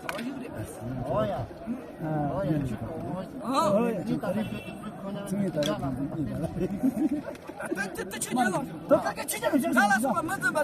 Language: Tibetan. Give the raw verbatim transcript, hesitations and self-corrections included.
ད་ཡོད་རེད། ཨོ་ཡ། ཨོ་ཡ། ཨོ་ཡ། ཨོ་ཡ། ད་རེས་ཚིག་ངེས་ད་རེས་དང་ཚིག་ངེས་ད་རེས། ད་ད་ད་ཆོས་རྒྱལ་ལགས། ད་ད་ག་ཆོས་རྒྱལ་ལགས་ང་ལ་སོང་བ་མི་འཛིན་པ་